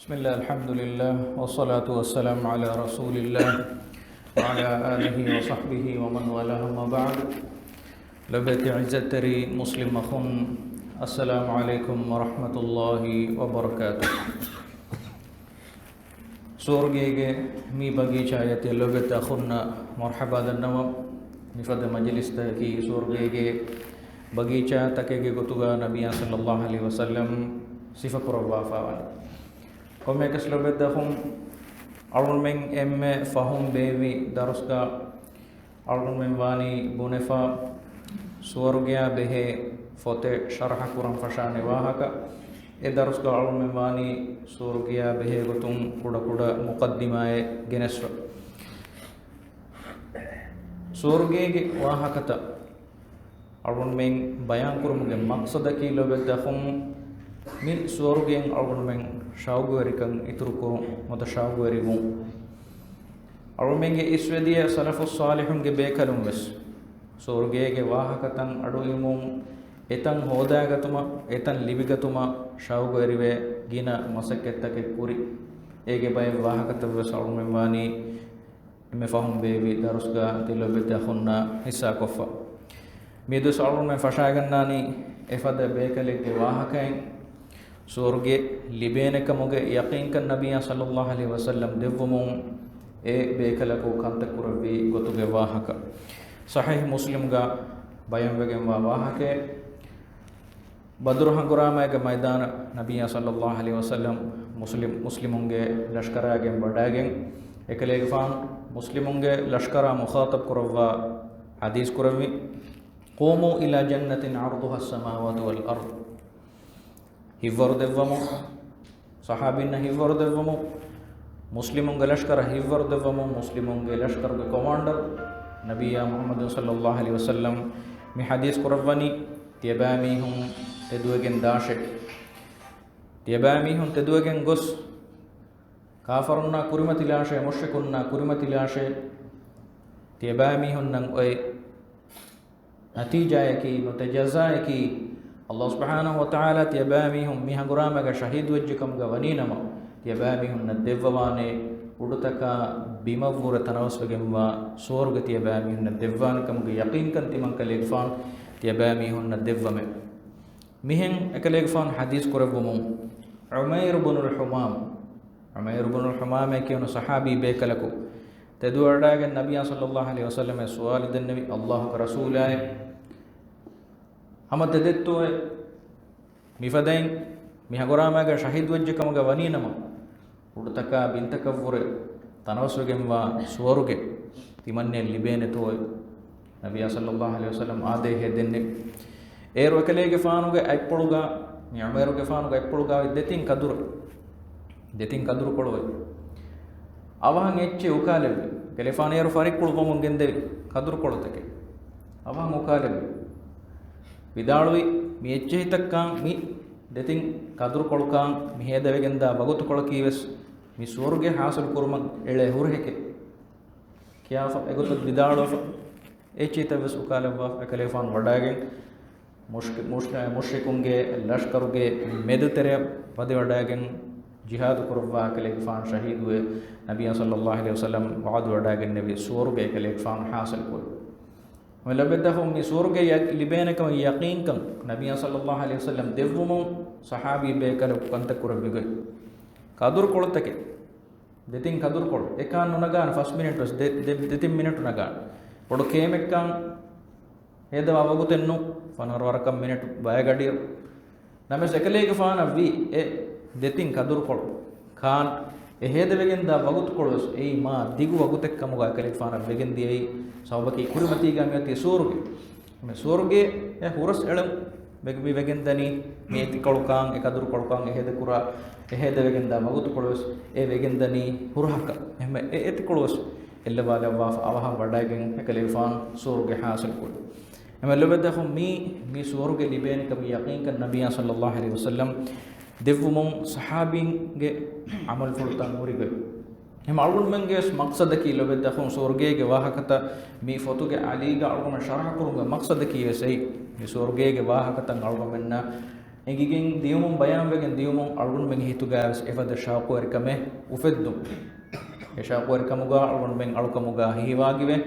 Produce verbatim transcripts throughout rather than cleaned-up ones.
بسم الله، الحمد لله، والصلاة والسلام على رسول الله، وعلى آله وصحبه ومن والاه، أما بعد. ލޮބުވެތި ޢިއްޒަތްތެރި މުސްލިމް އަޚުން، السلام عليكم ورحمة الله وبركاته. ސުވަރުގޭގެ މި ބަގީޗާއަށް ތި ލޮބުވެތި އަޚުންނަށް މަރްޙަބާ ދަންނަވަން. މިފަދަ މަޖިލިސްތަކަކީ ސުވަރުގޭގެ ބަގީޗާތަކެއްގެ ގޮތުގަ ނަބިއްޔާ ޞައްލައްލާހު ޢަލައިހި ވަސައްލަމް ސިފަކުރައްވާފަވާނެ. ކޮންމެއަކަސް ލޮބުވެތި އަޚުން، އަޅުގަނޑުމެން އެންމެ ފަހުން ބޭއްވި ދަރުސްގަ އަޅުގަނޑުމެން ވާނީ ބުނެފަ، ސުވަރުގެއާ ބެހޭ ފޮތެއް ޝަރަޙަ ކުރަން ފަށާނެ ވާހަކަ. އެ ދަރުސްގަ އަޅުގަނޑުމެން ވާނީ ސުވަރުގެއާ ބެހޭ ގޮތުން ކުޑަކުޑަ މުޤައްދިމާއެއް ގެނެސްފަ. ސުވަރުގޭގެ ވާހަކަތައް އަޅުގަނޑުމެން ބަޔާންކުރުމުގެ މަޤްޞަދަކީ ލޮބުވެތި އަޚުން، މި ސުވަރުގެއިން އަޅުގަނޑުމެން ޝައުގުވެރިކަން އިތުރުކުރުން، ނުވަތަ ޝައުގުވެރިވުން. އަޅުގަނޑުމެންގެ އިސްވެދިޔަ ސަލަފުއް ޞާލިޙުންގެ ބޭކަލުން ވެސް ސުވަރުގޭގެ ވާހަކަތައް އަޑުއިވުމުން، އެތަން ހޯދާގަތުމަށް، އެތަން ލިބިގަތުމަށް ޝައުގުވެރިވެ ގިނަ މަސައްކަތްތަކެއް ކުރި. އޭގެ ބައެއް ވާހަކަތައް ވެސް އަޅުގަނޑުމެން ވާނީ އެންމެ ފަހުން ބޭއްވި ދަރުސްގަ ތި ލޮބުވެތި އަޚުންނާ ހިއްސާކޮށްފަ. މިއަދުވެސް އަޅުގަނޑުމެން ފަށާގަންނާނީ އެފަދަ ބޭކަލެއްގެ ވާހަކައިން، ސުވަރުގެ ލިބޭނެކަމުގެ ޔަޤީންކަން ނަބިއްޔާ ޞައްލައްލާހު ޢަލައިހި ވަސައްލަމް ދެއްވުމުން އެ ބޭކަލަކު ކަންތައް ކުރެއްވި ގޮތުގެ ވާހަކަ. ޞަޙީޙު މުސްލިމްގަ ބަޔާންވެގެންވާ ވާހަކައެއް. ބަދުރު ހަނގުރާމައިގެ މައިދާނަށް ނަބިއްޔާ ޞައްލައްލާހު ޢަލައިހި ވަސައްލަމް މުސްލިމް، މުސްލިމުންގެ ލަޝްކަރާގެން ވަޑައިގެން، އެކަލޭގެފާނު މުސްލިމުންގެ ލަޝްކަރާ މުޚާޠަބް ކުރައްވާ ޙަދީޘް ކުރެއްވި، "قوموا إلى جنة عرضها السماوات والأرض." ހިތްވަރު ދެއްވަމުން، ޞަޙާބީންނަށް ހިތްވަރު ދެއްވަމުން، މުސްލިމުންގެ ލަޝްކަރަށް ހިތްވަރު ދެއްވަމުން، މުސްލިމުންގެ ލަޝްކަރުގެ ކޮމާންޑަރު ނަބިއްޔާ މުޙައްމަދު ޞައްލައްލާހު ޢަލައިހި ވަސައްލަމް މި ޙަދީޘް ކުރައްވަނީ، ތިޔަބައިމީހުން ތެދުވެގެން ދާށޭ. ތިޔަބައިމީހުން ތެދުވެގެން ގޮސް، ކާފަރުންނާ ކުރިމަތިލާށޭ، މުޝްރިކުންނާ ކުރިމަތިލާށޭ. ތިޔަބައިމީހުންނަށް އޮތް ނަތީޖާއަކީ، ނުވަތަ ޖަޒާއަކީ، ﷲ ސުބްޙާނަހޫ ވަތަޢާލާ ތިޔަބައިމީހުން މި ހަނގުރާމައިގަ ޝަހީދުވެއްޖެ ކަމުގަ ވަނީނަމަ، ތިޔަބައިމީހުންނަށް ދެއްވަވާނޭ އުޑުތަކާ ބިމަށްވުރެ ތަނަވަސްވެގެންވާ ސުވަރުގެ ތިޔަބައިމީހުންނަށް ދެއްވާނެ ކަމުގެ ޔަޤީންކަން ތިމަންކަލޭގެފާނު ތިޔަބައިމީހުންނަށް ދެއްވަމޭ. މިހެން އެކަލޭގެފާނު ޙަދީޘް ކުރެއްވުމުން، ޢުމައިރު ބުނުލް ޙުމާމް، ޢުމައިރު ބުނުލް ޙުމާމޭ ކިޔުނު ޞަޙާބީ ބޭކަލަކު ތެދުވަޑައިގެން ނަބިއްޔާ ޞައްލައްލާހު ޢަލައިހި ވަސައްލަމަށް ސުވާލު ދެންނެވި، ﷲ ގެ ރަސޫލާއޭ، ހަމަ ތެދެއްތޯއޭ މިފަދައިން މި ހަނގުރާމައިގަ ޝަހީދުވެއްޖެ ކަމުގަ ވަނީނަމަ، އުޑުތަކާ ބިންތަކަށްވުރެ ތަނަވަސްވެގެންވާ ސުވަރުގެ ތިމަންނައަށް ލިބޭނެތޯއޭ؟ ނަބިއްޔާ ޞައްލައްލާހު ޢަލައިހި ވަސައްލަމް އާދޭހޭ ދެންނެވި. އޭރު އެކަލޭގެފާނުގެ އަތްޕުޅުގަ، މި ޢުމައިރުގެފާނުގެ އަތްޕުޅުގައި ދެތިން ކަދުރު، ދެތިން ކަދުރުކޮޅު އޮތް. އަވަހަށް އެއްޗެއް އުކާލެއްވި. ކަލޭފާނު އޭރު ފަރިއްކުޅު ބޮމުން ގެންދެވި ކަދުރުކޮޅުތަކެއް އަވަހަށް އުކާލެއްވި. ވިދާޅުވި، މި އެއްޗެހިތައްކާން، މި ދެތިން ކަދުރުކޮޅުކާން، މި ހޭދަވެގެންދާ ވަގުތުކޮޅަކީ ވެސް މި ސުވަރުގެ ޙާޞިލު ކުރުމަށް އެޅޭ ހުރަހެކޭ ކިޔާފަ، އެގޮތަށް ވިދާޅުވެފަ، އެއްޗެހިތައް ވެސް އުކާލެއްވާފަ، އެކަލޭފާނު ވަޑައިގެން މުޝް-، މުޝް-، މުޝްރިކުންގެ ލަޝްކަރުގެ މެދުތެރެއަށް ވަދެވަޑައިގެން ޖިހާދު ކުރައްވާ އެކަލޭގެފާނު ޝަހީދުވެ، ނަބިއްޔާ ޞައްލައްލާހު ޢަލައިހި ވަސައްލަމް ވަޢުދު ވަޑައިގެންނެވި ސުވަރުގެ އެކަލޭގެފާނު ޙާޞިލު ކުރި. މި ލަބެއްދަފުން މި ސުވަރުގެ ޔަ-، ލިބޭނެ ކަމަށް ޔަޤީންކަން ނަބިއްޔާ ޞައްލައްލާހު ޢަލައިހި ވަސައްލަމް ދެއްވުމުން ޞަޙާބީ ބޭކަލަކު ކަންތައް ކުރެއްވި ގޮތް. ކަދުރުކޮޅުތަކެއް، ދެތިން ކަދުރުކޮޅު. އެކާން ނުނަގާނެ ފަސް މިނެޓް ވެސް، ދެ-، ދެ-، ދެތިން މިނެޓު ނަގާނެ. ބޮޑު ކޭމެއްކާން ހޭދަވާ ވަގުތެއް ނޫން. ފަނަރަ ވަރަކަށް މިނެޓު ބަޔަށް ގަޑިއިރު. ނަމަވެސް އެކަލޭގެފާނަށް ވީ އެ ދެތިން ކަދުރުކޮޅު. ކާން އެ ހޭދަވެގެންދާ ވަގުތުކޮޅު ވެސް އެއީ މާ ދިގު ވަގުތެއް ކަމުގަ އެކަލޭގެފާނަށް ވެގެން ދިޔައީ. ސަބަބަކީ ކުރިމަތީގަ މިއޮތީ ސުވަރުގެ. މި ސުވަރުގެ އެ ހުރަސް އެޅުން ވެ-، މި ވެގެންދަނީ މި އެތިކޮޅުކާން، އެ ކަދުރުކޮޅުކާން، އެ ހޭދަކުރާ، އެ ހޭދަވެގެންދާ ވަގުތުކޮޅު ވެސް އެ ވެގެންދަނީ ހުރަހަކަށް. އެހެންވެ އެ އެތިކޮޅު ވެސް އެއްލަވާލައްވާފަ އަވަހަށް ވަޑައިގެން އެކަލޭގެފާނު ސުވަރުގެ ޙާޞިލު ކުރި. އެމެ ލޮބެއްދަފުން މީ، މީ ސުވަރުގެ ލިބޭނެ ކަމަށް ޔަޤީންކަން ނަބިއްޔާ ޞައްލައްލާހު ޢަލައިހި ވަސައްލަމް ދެއްވުމުން ޞަޙާބީންގެ ޢަމަލުފުޅުތައް ހުރި ގޮތް. އެހެން އަޅުގަނޑުމެންގެ ވެސް މަޤްޞަދަކީ ލޮބެއްދަފުން ސުވަރުގޭގެ ވާހަކަތައް މި ފޮތުގެ އަލީގަ އަޅުގަނޑުމެން ޝަރަޙަ ކުރުމުގެ މަޤްޞަދަކީ ވެސް އެއީ. މި ސުވަރުގޭގެ ވާހަކަތައް އަޅުގަނޑުމެންނަށް އެނގިގެން ދިޔުމުން، ބަޔާންވެގެން ދިޔުމުން އަޅުގަނޑުމެންގެ ހިތުގައިވެސް އެފަދަ ޝައުޤުވެރިކަމެއް އުފެއްދުން. އެ ޝައުޤުވެރިކަމުގަ އަޅުގަނޑުމެން އަޅުކަމުގަ ހީވާގިވެ،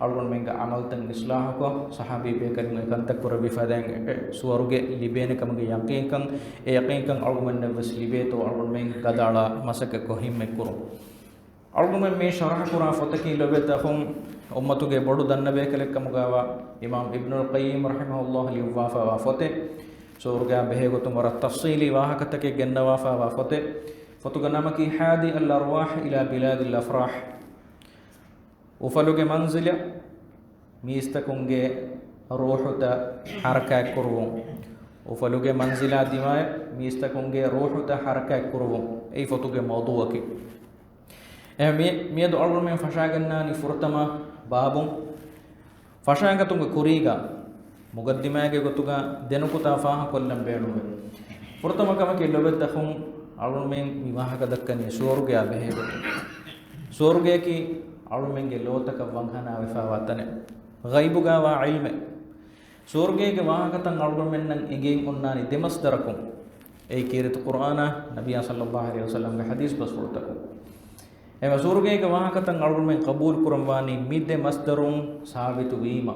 އަޅުގަނޑުމެންގެ ޢަމަލުތައް އިޞްލާޙުކޮށް، ޞަޙާބީ ބޭކަލުން އެކަންތައް ކުރެއްވި ފަދައިން ސުވަރުގެ ލިބޭނެ ކަމުގެ ޔަޤީންކަން، އެ ޔަޤީންކަން އަޅުގަނޑުމެންނަށްވެސް ލިބޭތޯ އަޅުގަނޑުމެން ގަދައަޅާ މަސައްކަތްކޮށް ހިންމެއްކުރުން. އަޅުގަނޑުމެން މި ޝަރަޙަ ކުރާ ފޮތަކީ ލޮބެތި އަޚުން، އުއްމަތުގެ ބޮޑު ދަންނަބޭކަލެއް ކަމުގަވާ އިމާމް އިބްނުލް ޤައްޔިމް ރަޙިމަހުﷲ ލިޔުއްވާފައިވާ ފޮތެއް، ސުވަރުގެއާ ބެހޭ ގޮތުން ވަރަށް ތަފްޞީލީ ވާހަކަތަކެއް ގެންނަވާފައިވާ ފޮތެއް. ފޮތުގެ ނަމަކީ ހާދި އަލް އަރްވާޙް އިލާ ބިލާދިލް އަފްރާޙް. އުފަލުގެ މަންޒިލަށް މީސްތަކުންގެ ރޫޙުތައް ޙަރަކާތްކުރުވުން. އުފަލުގެ މަންޒިލާ ދިމާޔަށް މީސްތަކުންގެ ރޫޙުތައް ޙަރަކާތްކުރުވުން. އެއީ ފޮތުގެ މައުޟޫޢަކީ. އެހެން މި-، މިއަދު އަޅުގަނޑުމެން ފަށާގަންނާނީ ފުރަތަމަ ބާބުން. ފަށާގަތުމުގެ ކުރީގަ މުގައްދިމާގެ ގޮތުގަ ދެނުކުތާ ފާހަގަކޮށްލަން ބޭނުންވޭ. ފުރަތަމަ ކަމަކީ ލޮބެތި އަޚުން، އަޅުގަނޑުމެން މި ވާހަކަ ދައްކަނީ ސުވަރުގެއާ ބެހޭ ގޮތުން. ސުވަރުގެއަކީ އަޅުގަނޑުމެންގެ ލޯތަކަށް ވަންހަނާވެފައިވާ ތަނެއް. ޣައިބުގައިވާ ޢިލްމެއް. ސުވަރުގޭގެ ވާހަކަތައް އަޅުގަނޑުމެންނަށް އެނގެން އޮންނާނީ ދެ މަޞްދަރަކުން. އެއީ ކީރިތި ޤުރްއާނާ، ނަބިއްޔާ ޞައްލައްލާހު ޢަލައިހި ވަސައްލަމްގެ ޙަދީޘް ބަސްފުޅުތަކުން. އެމަ ސުވަރުގޭގެ ވާހަކަތައް އަޅުގަނޑުމެން ޤަބޫލު ކުރަން ވާނީ މި ދެ މަޞްދަރުން ސާބިތު ވީމަ.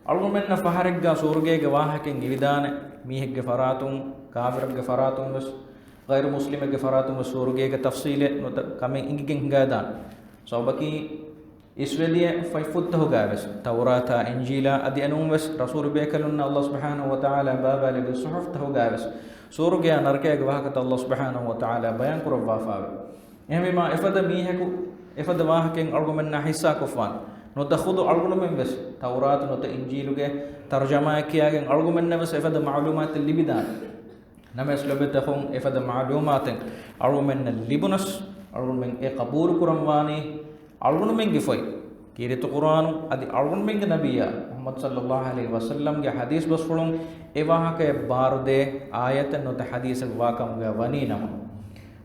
އަޅުގަނޑުމެންނަށް ފަހަރެއްގަ ސުވަރުގޭގެ ވާހަކައެއް އިވިދާނެ، މީހެއްގެ ފަރާތުން، ކާފިރެއްގެ ފަރާތުން ވެސް، ޣައިރު މުސްލިމެއްގެ ފަރާތުން ވެސް ސުވަރުގޭގެ ތަފްޞީލެއް ނުވަތަ ކަމެއް އިނގިގެން ހިނގައިދާނެ. ސަބަބަކީ، އިސްވެދިޔަ ފަތްފުށްތަކުގައިވެސް، ތައުރާތާ، އިންޖީލާ އަދި އެނޫންވެސް ރަސޫލު ބޭކަލުންނަށް ﷲ ސުބްޙާނަހޫ ވަތަޢާލާ ބާވާލެއްވި ޞުޙުފުތަކުގައިވެސް، ސުވަރުގެއާ ނަރަކައިގެ ވާހަކަތައް ﷲ ސުބްޙާނަހޫ ވަތަޢާލާ ބަޔާން ކުރައްވާފައެވެ. އެހެންވީމާ، އެފަދަ މީހަކު އެފަދަ ވާހަކައެއް އަޅުގަނޑުމެންނާ ޙިއްޞާކޮށްފާނެ. ނުވަތަ ޚުދު އަޅުގަނޑުމެންވެސް ތައުރާތު ނުވަތަ އިންޖީލުގެ ތަރުޖަމާއެއް ކިޔާގެން އަޅުގަނޑުމެންނަށްވެސް އެފަދަ މަޢުލޫމާތެއް ލިބިދާނެ. ނަމަވެސް ލޮބެތި އަޚުން، އެފަދަ މަޢުލޫމާތެއް އަޅުގަނޑުމެންނަށް ލިބުނަސް، އަޅުގަނޑުމެން އެ ޤަބޫލު ކުރަން ވާނީ އަޅުގަނޑުމެންގެ ފޮތް، ކީރިތި ޤުރްއާނު އަދި އަޅުގަނޑުމެންގެ ނަބިއްޔާ މުޙައްމަދު ޞައްލައްލާހު ޢަލައިހި ވަސައްލަމްގެ ޙަދީޘް ބަސްފުޅުން އެ ވާހަކައަށް ބާރުދޭ އާޔަތެއް ނުވަތަ ޙަދީޘެއް ވާކަމުގަ ވަނީ ނަމަ.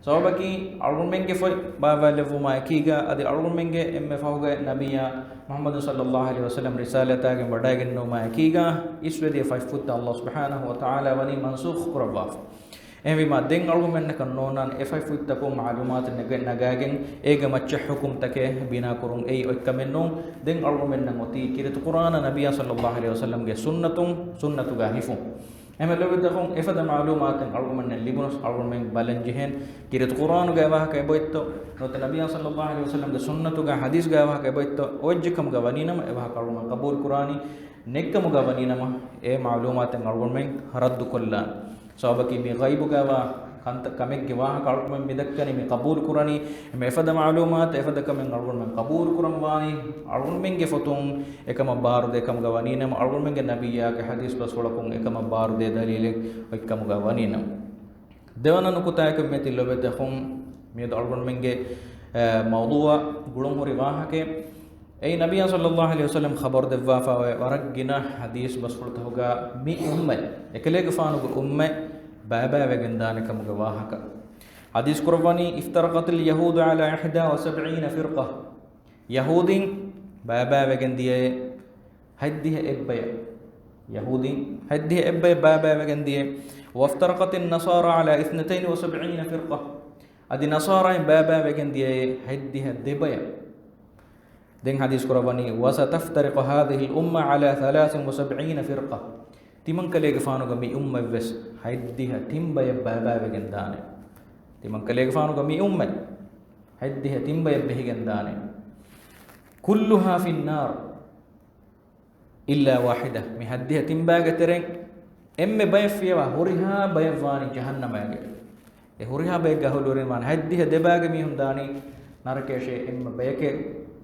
ސަބަބަކީ، އަޅުގަނޑުމެންގެ ފޮތް ބާވާލެއްވުމާ އެކީގަ، އަދި އަޅުގަނޑުމެންގެ އެންމެ ފަހުގެ ނަބިއްޔާ މުޙައްމަދު ޞައްލައްލާހު ޢަލައިހި ވަސައްލަމް ރިސާލަތާގެން ވަޑައިގެންނެވުމާ އެކީގަ، އިސްވެދިޔަ ފަތްފުށްތައް ﷲ ސުބްޙާނަހޫ ވަތަޢާލާ ވަނީ މަންސޫޚް ކުރައްވާފަ. އެހެންވީމާ، ދެން އަޅުގަނޑުމެންނަކަށް ނޯންނާނެ އެ ފަތްފުށްތަކުން މަޢުލޫމާތު ނެގެ-، ނަގާގެން އޭގެ މައްޗަށް ޙުކުމްތަކެއް ބިނާކުރުން. އެއީ އޮތްކަމެއް ނޫން. ދެން އަޅުގަނޑުމެންނަށް އޮތީ ކީރިތި ޤުރްއާނާ ނަބިއްޔާ ޞައްލައްލާހު ޢަލައިހި ވަސައްލަމްގެ ސުންނަތުން، ސުންނަތުގަ ހިފުން. އެހެން ލޮބެތި އަޚުން، އެފަދަ މަޢުލޫމާތެއް އަޅުގަނޑުމެންނަށް ލިބުނަސް، އަޅުގަނޑުމެން ބަލަން ޖެހޭނެ، ކީރިތި ޤުރްއާނުގައި ވާހަކަ އެބައޮތްތޯ، ނުވަތަ ނަބިއްޔާ ޞައްލައްލާހު ޢަލައިހި ވަސައްލަމްގެ ސުންނަތުގަ ޙަދީޘްގައި ވާހަކަ އެބައޮތްތޯ، އޮތް ކަމުގަ ވަނީނަމަ، އެ ވާހަކަ އަޅުގަނޑުމެން ޤަބޫލު ކުރާނީ. ނެތްކަމުގަ ވަނީނަމަ، އެ މަޢުލޫމާތެއް އަޅުގަނޑުމެން ރައްދު ކޮށްލާނެ. ސަބަބަކީ، މި ޣައިބުގައިވާ ކަންތައް، ކަމެއްގެ ވާހަކަ އަޅުގަނޑުމެން މި ދައްކަނީ، މި ޤަބޫލު ކުރަނީ، އެމަ އެފަދަ މަޢުލޫމާތު، އެފަދަ ކަމެއް އަޅުގަނޑުމެން ޤަބޫލު ކުރަން ވާނީ، އަޅުގަނޑުމެންގެ ފޮތުން އެކަމަށް ބާރުދޭ ކަމުގަ ވަނީނަމަ، އަޅުގަނޑުމެންގެ ނަބިއްޔާގެ ޙަދީޘް ބަސްފުޅަކުން އެކަމަށް ބާރުދޭ ދަލީލެއް އޮތްކަމުގަ ވަނީނަމަ. ދެވަނަ ނުކުތާއަކަށް މެތި ލޮބެތި އަޚުން، މިއަދު އަޅުގަނޑުމެންގެ، އެ، މައުޟޫޢަށް ގުޅުންހުރި ވާހަކައެއް. އެއީ ނަބިއްޔާ ޞައްލައްލާހު ޢަލައިހި ވަސައްލަމް ޚަބަރު ދެއްވާފައި އޮތް ވަރަށް ގިނަ ޙަދީޘް ބަސްފުޅުތަކުގަ މި އުއްމަތް، އެކަލޭގެފާނުގެ އުއްމަތް ބައިބައިވެގެންދާނެ ކަމުގެ ވާހަކަ. ޙަދީޘް ކުރައްވަނީ، افترقت اليهود على إحدى وسبعين فرقة. ޔަހޫދީން ބައިބައިވެގެން ދިޔައޭ ހަތްދިހަ އެއްބަޔަށް. ޔަހޫދީން ހަތްދިހަ އެއްބަޔަށް ބައިބައިވެގެން ދިޔައޭ. وافترقت النصارى على اثنتين وسبعين فرقة. އަދި ނަޞާރާއިން ބައިބައިވެގެން ދިޔައޭ ހަތްދިހަ ދެބަޔަށް. ދެން ޙަދީޘް ކުރައްވަނީ، وستفترق هذه الأمة على ثلاث وسبعين فرقة. ތިމަންކަލޭގެފާނުގެ މި އުއްމަތްވެސް ހަތްދިހަ ތިން ބަޔަށް ބައިބައިވެގެން ދާނެ. ތިމަންކަލޭގެފާނުގެ މި އުއްމަތް ހަތްދިހަ ތިން ބަޔަށް ބެހިގެން ދާނެ. كلها في النار. إلا واحدة. މި ހަތްދިހަ ތިން ބައިގެ ތެރެއިން އެންމެ ބަޔަށް ފިޔަވާ ހުރިހާ ބަޔަށް ވާނީ ޖަހަންނަމައިގެ. އެ ހުރިހާ ބައެއްގެ އަހުލުވެރިން ވާނީ، ހަތްދިހަ ދެ ބައިގެ މީހުން ދާނީ ނަރަކަޔަށޭ، އެންމެ ބަޔެކޭ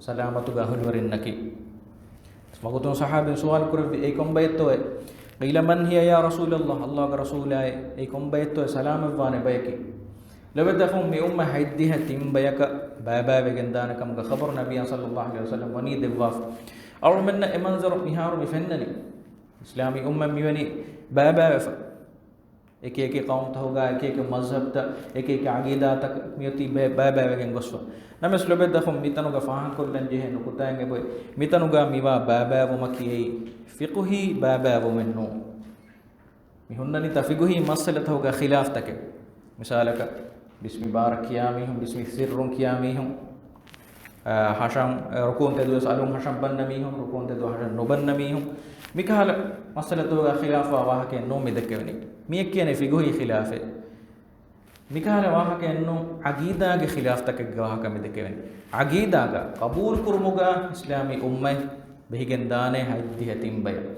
ސަލާމަތުގެ އަހުލުވެރިންނަކީ. ވަގުތުން ޞަޙާބީން ސުވާލު ކުރެއްވި، އެއީ ކޮން ބައެއްތޯއޭ؟ قيل من هي يا رسول الله؟ ﷲގެ ރަސޫލާއޭ، އެއީ ކޮން ބައެއްތޯއޭ ސަލާމަތްވާނެ ބަޔަކީ؟ ލޮބެތި އަޚުން، މި އުއްމަތް ހަތްދިހަ ތިން ބަޔަކަށް ބައިބައިވެގެންދާނެ ކަމުގެ ޚަބަރު ނަބިއްޔާ ޞައްލައްލާހު ޢަލައިހި ވަސައްލަމް ވަނީ ދެއްވާފަ. އަޅުމެންނަށް އެ މަންޒަރު މިހާރު މި ފެންނަނީ. އިސްލާމީ އުއްމަތް މިވަނީ ބައިބައިވެފަ. އެކި އެކި ޤައުމުތަކުގަ، އެކި އެކި މަޒްހަބްތައް، އެކި އެކި ޢަގީދާތައް މިއޮތީ ބައި-، ބައިބައިވެގެން ގޮސްފަ. ނަމަވެސް ލޮބެތި އަޚުން، މިތަނުގަ ފާހަގަކޮށްލަން ޖެހޭ ނުކުތާއެއް އެބައޮތް. މިތަނުގަ މިވާ ބައިބައިވުމަކީ އެއީ ފިޤުހީ ބައިބައިވުމެއް ނޫން. މި ހުންނަނީ ތަ ފިގުހީ މައްސަލަތަކުގަ ޚިލާފްތަކެއް. މިސާލަކަށް، ބިސްމި ބާރަށް ކިޔާ މީހުން، ބިސްމި ސިއްރުން ކިޔާ މީހުން، އާ، ހަށަން، އާ، ރުކޫން ތެދުވެސް އަލުން ހަށަން ބަންނަ މީހުން، ރުކޫން ތެދު ހަށަން ނުބަންނަ މީހުން، މިކަހަލަ މައްސަލަތަކުގަ ޚިލާފްވާ ވާހަކައެއް ނޫން މި ދެއްކެވެނީ. މިއެއް ކިޔަނީ ފިގުހީ ޚިލާފެއް. މިކަހަލަ ވާހަކައެއްނު ޢަގީދާގެ ޚިލާފްތަކެއްގެ ވާހަކަ މި ދެކެވެނީ. ޢަގީދާގަ ޤަބޫލުކުރުމުގަ އިސްލާމީ އުއްމަތް ބެހިގެންދާނެ ހަތްދިހަ ތިން ބަޔަށް.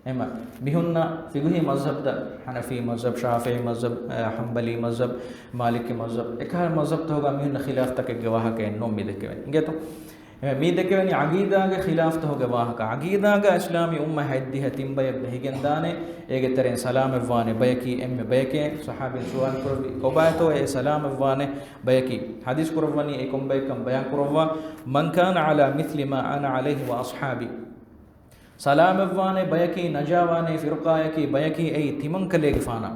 އެހެންމަ މިހުންނަ ފިގުހީ މަޒްހަބްތައް، ޙަނަފީ މަޒްހަބް، ޝާފިޢީ މަޒްހަބް، އަ، ޙަންބަލީ މަޒްހަބް، މާލިކީ މަޒްހަބް، އެކަހަލަ މަޒްހަބްތަކުގަ މިހުންނަ ޚިލާފްތަކެއްގެ ވާހަކައެއްނު މި ދެކެވެނީ. އިނގޭތޯ؟ އެ، މީ ދެކެވެނީ ޢަގީދާގެ ޚިލާފްތަކުގެ ވާހަކަ. ޢަގީދާގަ އިސްލާމީ އުއްމަތް ހަތްދިހަ ތިން ބަޔަށް ބެހިގެންދާނެ، އޭގެ ތެރެއިން ސަލާމަތްވާނެ ބަޔަކީ އެންމެ ބަޔެކޭ. ޞަޙާބީން ސުވާލު ކުރެއްވި، ކޮބާތޯ އެ ސަލާމަތްވާނެ ބަޔަކީ؟ ޙަދީޘް ކުރައްވަނީ އެ ކޮން ބަޔެއްކަން ބަޔާން ކުރައްވާ، "من كان على مثل ما أنا عليه وأصحابي." ސަލާމަތްވާނެ ބަޔަކީ، ނަޖާވާނެ ފިރުޤާޔަކީ، ބަޔަކީ އެއީ ތިމަންކަލޭގެފާނާ،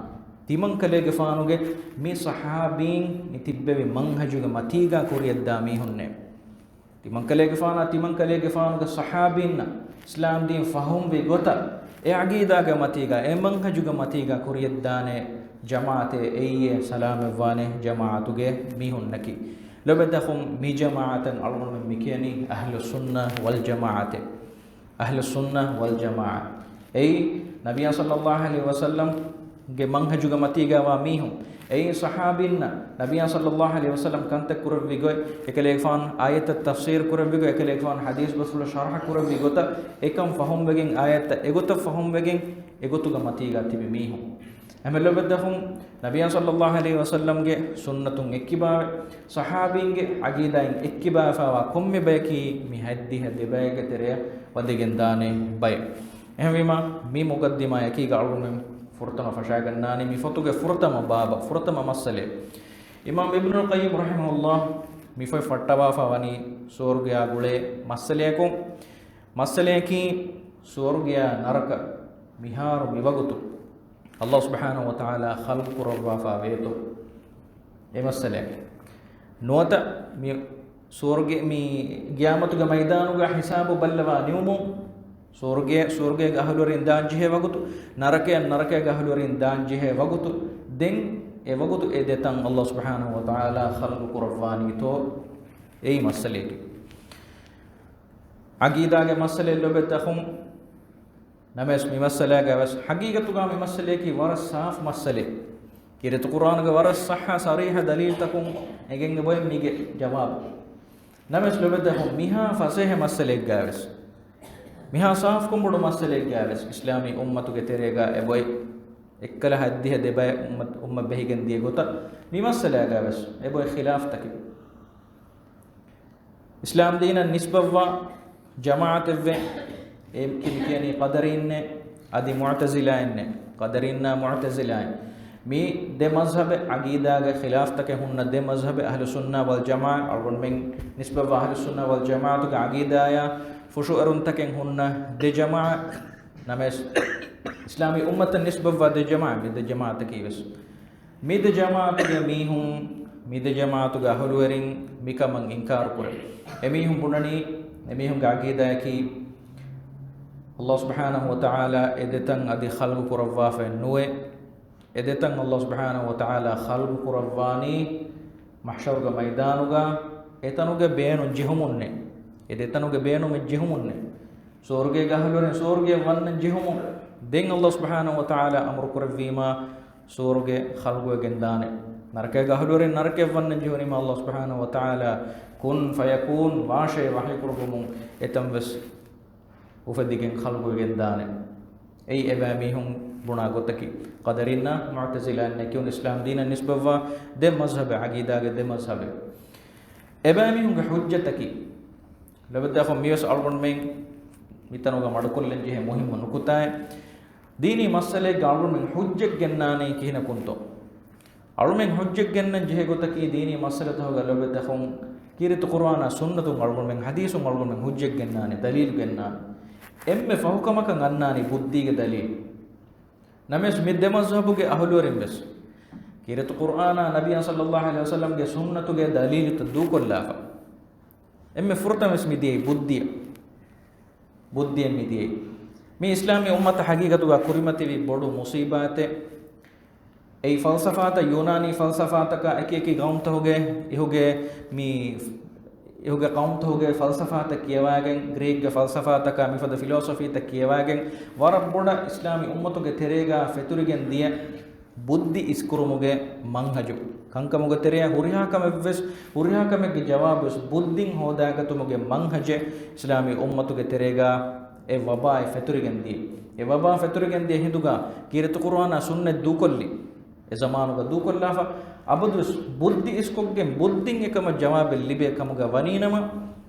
ތިމަންކަލޭގެފާނުގެ މި ޞަޙާބީން މި ތިއްބެވި މަންހަޖުގެ މަތީގާ ކުރިޔަށްދާ މީހުންނޭ. ތިމަންކަލޭގެފާނާ، ތިމަންކަލޭގެފާނުގެ ޞަޙާބީންނަށް އިސްލާމް ދީން ފަހުމްވި ގޮތަށް، އެ ޢަގީދާގެ މަތީގާ، އެ މަންހަޖުގެ މަތީގާ ކުރިޔަށްދާނެ ޖަމާޢަތެއް އެއީ ސަލާމަތްވާނެ ޖަމާޢަތުގެ މީހުންނަކީ. ލޮބެތަކުން މި ޖަމާޢަތަށް އަޅުގަނޑުމެން މި ކިޔަނީ އަހްލުއްސުންނަ ވަލްޖަމާޢަތޭ. އަހްލުއްސުންނަ ވަލްޖަމާޢަ. އެއީ ނަބިއްޔާ ޞައްލައްލާހު ޢަލައިހި ވަސައްލަމްގެ މަންހަޖުގެ މަތީގަވާ މީހުން. އެއީ ޞަޙާބީންނަށް ނަބިއްޔާ ޞައްލައްލާހު ޢަލައިހި ވަސައްލަމް ކަންތައް ކުރެއްވި ގޮތް، އެކަލޭގެފާނު އާޔަތްތައް ތަފްސީރު ކުރެއްވި ގޮތް، އެކަލޭގެފާނު ޙަދީޘް ބަސްފުޅު ޝަރަޙަ ކުރެއްވި ގޮތަށް، އެކަން ފަހުމްވެގެން، އާޔަތްތައް އެގޮތަށް ފަހުމްވެގެން، އެގޮތުގަ މަތީގަ ތިބި މީހުން. އެމެ ލޮބެއްދަފުން ނަބިއްޔާ ޞައްލައްލާހު ޢަލައިހި ވަސައްލަމްގެ ސުންނަތުން އެއްކިބާވެ، ޞަޙާބީންގެ ޢަގީދާއިން އެއްކިބާވެފާވާ ކޮންމެ ބަޔަކީ މި ހަތްދިހަ ދެ ބައެއްގެ ތެރެއަށް ވަދެގެން ދާނެ ބައެއް. އެހެންވީމާ، މި މުޤައްދިމާއަކީގަ އަޅުގަނޑުމެން ފުރަތަމަ ފަށާގަންނާނީ މި ފޮތުގެ ފުރަތަމަ ބާބަށް، ފުރަތަމަ މައްސަލައެއް. އިމާމް އިބްނުލް ޤައްޔިމް ރަޙިމަހުﷲ މި ފޮތް ފައްޓަވާފަ ވަނީ ސުވަރުގެއާ ގުޅޭ މައްސަލަޔަކުން. މައްސަލަޔަކީ، ސުވަރުގެއާ ނަރަކަ މިހާރު މިވަގުތު ﷲ ސުބްޙާނަހޫ ވަތަޢާލާ ޚަލްޤު ކުރައްވާފަ ވޭތޯ؟ އެ މައްސަލައެއް. ނުވަތަ މި ސުވަރުގެ، މި ޤިޔާމަތުގެ މައިދާނުގަ ހިސާބު ބައްލަވާ ނިމުމުން، ސުވަރުގެ، ސުވަރުގޭގެ އަހުލުވެރިން ދާން ޖެހޭ ވަގުތު، ނަރަކަޔަށް، ނަރަކަޔަށް އަހުލުވެރިން ދާން ޖެހޭ ވަގުތު، ދެން އެ ވަގުތު އެ ދެތަން ﷲ ސުބްޙާނަހޫ ވަތަޢާލާ ޚަލްޤު ކުރައްވާނީތޯ؟ އެއީ މައްސަލައެކޭ. ޢަގީދާގެ މައްސަލައެއް ލޮބެއްދަފުން. ނަމަވެސް މި މައްސަލާގަވެސް ޙަޤީޤަތުގަ މި މައްސަލަޔަކީ ވަރަށް ސާފު މައްސަލައެއް. ކީރިތި ޤުރްއާނުގެ ވަރަށް ޞައްޙަ ޞަރީޙަ ދަލީލްތަކުން އެނގެން އެބައޮތް މީގެ ޖަވާބު. ނަމަވެސް ލޮބެއްދަފުން މިހާ ފަސޭހަ މައްސަލައެއްގަވެސް، މިހާ ސާފުކޮށް ބޮޑު މައްސަލައެއްގަވެސް އިސްލާމީ އުއްމަތުގެ ތެރޭގަ އެބައޮތް އެއްކަލަ ހަތްދިހަ ދެބައެއް އުއްމަތް، އުއްމަތް ބެހިގެން ދިޔަ ގޮތަށް މި މައްސަލާގަވެސް އެބައޮތް ޚިލާފްތަކެއް. އިސްލާމް ދީނަށް ނިސްބަތްވާ ޖަމާޢަތެއްވެ، އެ ކި-، މި ކިޔަނީ ޤަދަރީންނޭ، އަދި މުޢުތަޒިލާއިންނޭ، ޤަދަރީންނާ މުޢުތަޒިލާއިން. މި ދެ މަޒްހަބެއް ޢަގީދާގެ ޚިލާފްތަކެއް ހުންނަ ދެ މަޒްހަބެއް، އަހްލުއްސުންނާ ވަލްޖަމާޢަ، އަޅުގަނޑުމެން ނިސްބަތްވާ އަހްލުއްސުންނާ ވަލްޖަމާޢަތުގެ ޢަގީދާޔާ ފުށުއެރުންތަކެއް ހުންނަ ދެ ޖަމާޢަތް. ނަމަވެސް، އިސްލާމީ އުއްމަތަށް ނިސްބަތްވާ ދެ ޖަމާޢަތް، މި ދެ ޖަމާޢަތަކީ ވެސް މި ދެ ޖަމާޢަތުގެ މީހުން، މި ދެ ޖަމާޢަތުގެ އަހުލުވެރިން މިކަމަށް އިންކާރު ކުރޭ. އެމީހުން ބުނަނީ، އެމީހުންގެ ޢަގީދާއަކީ، ﷲ ސުބްޙާނަހޫ ވަތަޢާލާ އެ ދެތަން އަދި ޚަލްޤު ކުރައްވާފައެއް ނުވޭ. އެ ދެތަން ﷲ ސުބްޙާނަހޫ ވަތަޢާލާ ޚަލްޤު ކުރައްވާނީ މަޙްޝަރުގެ މައިދާނުގަ އެތަނުގެ ބޭނުން ޖެހުމުންނޭ. އެ ދެތަނުގެ ބޭނުމެއް ޖެހުމުންނޭ. ސުވަރުގޭގެ އަހުލުވެރިން ސުވަރުގެއަށް ވަންނަން ޖެހުމުން ދެން ﷲ ސުބްޙާނަހޫ ވަތަޢާލާ އަމުރު ކުރެއްވީމާ، ސުވަރުގެ ޚަލްޤުވެގެން ދާނެ. ނަރަކައިގެ އަހުލުވެރިން ނަރަކައަށް ވަންނަން ޖެހުނީމާ، ﷲ ސުބްޙާނަހޫ ވަތަޢާލާ ކުން ފަޔަކޫން ވާށޭ ވަޙީ ކުރުއްވުމުން އެތަން ވެސް އުފެދިގެން ޚަލްޤުވެގެން ދާނެ. އެއީ އެބައިމީހުން ބުނާ ގޮތަކީ. ޤަދަރީންނާ މުޢުތަޒިލާއިންނޭ ކިޔުން އިސްލާމް ދީނަށް ނިސްބަތްވާ ދެ މަޒްހަބެއް، ޢަގީދާގެ ދެ މަޒްހަބެއް. އެބައިމީހުންގެ ޙުއްޖަތަކީ، ލޮބެއްދާފަ މިވެސް އަޅުގަނޑުމެން މިތަނުގަ މަޑުކޮށްލަން ޖެހޭ މުހިއްމު ނުކުތާއެއް. ދީނީ މައްސަލައެއްގަ އަޅުގަނޑުމެން ޙުއްޖަތް ގެންނާނީ ކިހިނަކުންތޯ؟ އަޅުމެން ޙުއްޖަތް ގެންނަން ޖެހޭ ގޮތަކީ ދީނީ މައްސަލަތަކުގަ ލޮބެތަކުން ކީރިތި ޤުރުއާނާ ސުންނަތުން އަޅުގަނޑުމެން ޙަދީޘުން އަޅުގަނޑުމެން ޙުއްޖަތް ގެންނާނެ، ދަލީލު ގެންނާނެ. އެންމެ ފަހުކަމަކަށް އަންނާނީ ބުއްދީގެ ދަލީލު. ނަމަވެސް މި ދެ މަޒްހަބުގެ އަހުލުވެރިން ވެސް ކީރިތި ޤުރުއާނާ ނަބިއްޔާ ޞައްލައްލާހު ޢަލައިހި ވަސައްލަމްގެ ސުންނަތުގެ ދަލީލުތައް ދޫކޮށްލާފަ. އެންމެ ފުރަތަމަވެސް މި ދިޔައީ ބުއްދިއަށް. ބުއްދިއެއް މި ދިޔައީ. މި އިސްލާމީ އުއްމަތަށް ހަގީގަތުގަ ކުރިމަތިވި ބޮޑު މުސީބާތެއް. އެއީ ފަލްސަފާތައް، ޔޫނާނީ ފަލްސަފާތަކާ އެކި އެކި ޤައުމުތަކުގެ އިހުގެ މި، އިހުގެ ޤައުމުތަކުގެ ފަލްސަފާތައް ކިޔަވާގެން، ގްރީކްގެ ފަލްސަފާތަކާ މިފަދަ ފިލޯސޮފީތައް ކިޔަވާގެން، ވަރަށް ބޮޑަށް އިސްލާމީ އުއްމަތުގެ ތެރޭގަ ފެތުރިގެން ދިޔަ ބުއްދި އިސްކުރުމުގެ މަންހަޖު. ކަންކަމުގެ ތެރެއަށް ހުރިހާ ކަމެއްވެސް، ހުރިހާ ކަމެއްގެ ޖަވާބުވެސް ބުއްދިން ހޯދާގަތުމުގެ މަންހަޖެއް އިސްލާމީ އުއްމަތުގެ ތެރޭގަ އެ ވަބާއެއް ފެތުރިގެން ދިޔަ. އެ ވަބާ ފެތުރިގެން ދިޔަ ހިނދުގަ ކީރިތި ޤުރުއާނާ ސުންނަތް ދޫކޮށްލި. އެ ޒަމާނުގަ ދޫކޮށްލާފަ، އަބަދުވެސް ބުއްދި އިސްކޮށްގެން ބުއްދިން އެކަމަށް ޖަވާބެއް ލިބޭ ކަމުގަ ވަނީނަމަ،